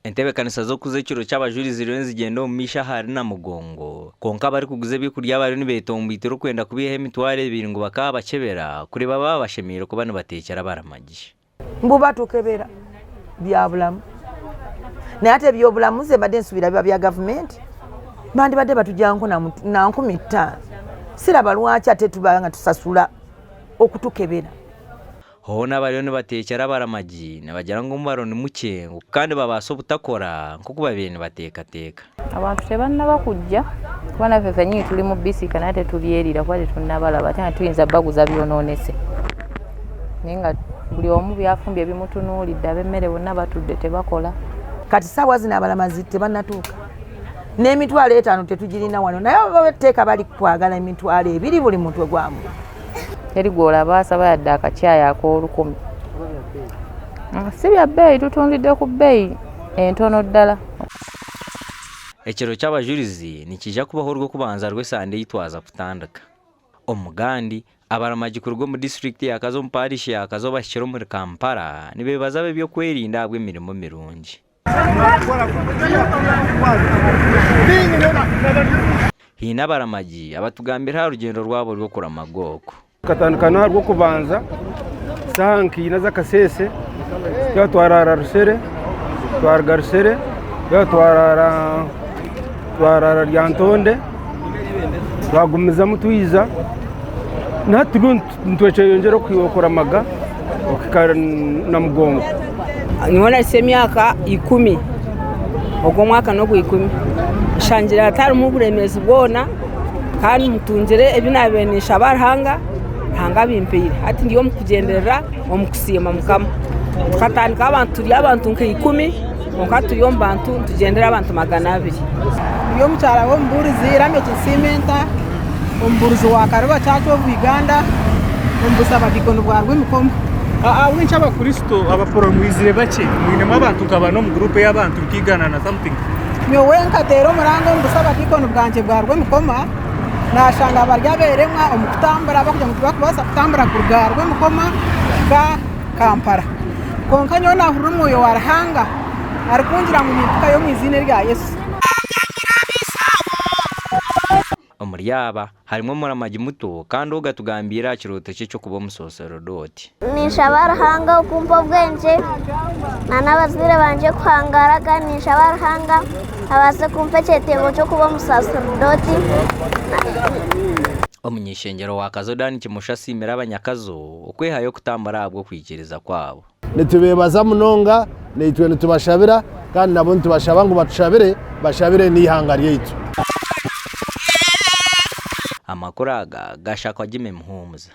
Entebeekanisa z'okukuza ekiro ky'abajurizi ziriyo nizigyenda omu maisho ahari Namugongo. Kwonka abarikuguza ebyokurya bariyo nibetomboitera okwenda kubaihaho emitwaro ebiri ngu bakaabakyebera kureeba baaba bashemereire kuba nibateekyera abaramagi. Mbu batukebera byabulamu naye ate ebyobulamu nze mbadde nsuubira biba bya gavumenti bandibadde batugyanko na 5000 siraba lwaki ate tuba nga tusasula okutukebera. Hoona abariyo nibateekyera abaramagi nibagira ngu omubaro ni mukye ngu kandi babaasa obutakora nk'oku babaire nibateekateeka. Abantu tebannaba kujja kuba naffe fenyini tuli mu bisiika naye tetubyeriira kuba tetunnabalaba ate nga tuyinza baguza byonoonese naye nga buli omu byafumbye bimutunuulidde ab'emmere bonna batudde tebakola. Kati saawa zino abalamazi tebannatuuka n'emitwalo etaano tetugirina wano naye etteeka bali kwagala emitwalo ebiri buli mutwe gwa muntu. Teri gw'olaba asaba yadde akacaayi ak'olukumi. Si bya bbeeyi tutundidde ku bbeeyi entono ddala. Ekiro ky'Abajurizi nikiija kubaho Orwokubanza rw'esande ei twaza kutandika. Omugandi, abaramagi kuruga omu disiturikiti ya Kazo omu paarishi ya Kazo bahikire omuri Kampala nibeebaza ab'eby'okwerinda ahabw'emirimo mirungi. Haine abaramagi abatugambire aha rugyendo rwabo rw'okuramaga oku. Tukatandika n'aha Rwokubanza shaaha nka ina z'akasheeshe twaba twaraara Rushere, twaruga Rushere twaba twaraara twaraara Lyantonde twagumizamu twija na hati turiyo nitweyongyera okuramaga okuhika Namugongo. Nyowe nahitsya emyaka ikumi, ogu omwaka n'ogwa ikumi, nshangire hatarimu buremeezi bwona kandi ntungire ebi naabaire ninshaba Ruhanga, Ruhanga abimpaire. Hati ndi omu kugyenderera omu kusiima Mukama. Tukatandika abantu turi abantu nka ikumi kwonka turi omu bantu nitugyendera abantu 200. Ndi omukyara w'omubuurizi Lameck Nsiimenta, omubuurizi wa Kariba Church of Uganda omu busabadiikoni bwa Rwemikomo. Ahabw'enki Abakristo abaporo mwizire bakye? Mwinemu abantu nka bana omu guruupu ey'abantu nka igana na something. Nyowe nkateera omuranga omu busabadiikoni bwangye bwa Rwemikoma, naashanga bari abeeremwa omu kutambura barikugira ngu tibarikubaasa kutambura kuruga Rwemikoma kuhika Kampala. Kwonka nyowe naahurira omwoyo wa Ruhanga arikungira ngu nimpikayo omu iziina erya Yesu. Omuri aba harimu omuramagi muto kandi ogwo atugambiire aha kirooto kye ky'okuba omusoserodooti. Ninshaba Ruhanga okumpa obwengye n'abazaire bangye kuhangara kandi ninshaba Ruhanga abaase kumpa ekyetengo ky'okuba omusaserdooti. Omuny'eishengyero wa Kazo Dan Kimosho asiimire abanyakazo okwehayo kutambura ahabw'okwikiriza kwabo. Nitubeebaza munonga, naitwe nitubashabira kandi nabo nitubashaba ngu batushabire, bashabire n'eihanga ryaitu. Amakuru aga gashakwa Jimmy Muhumuza.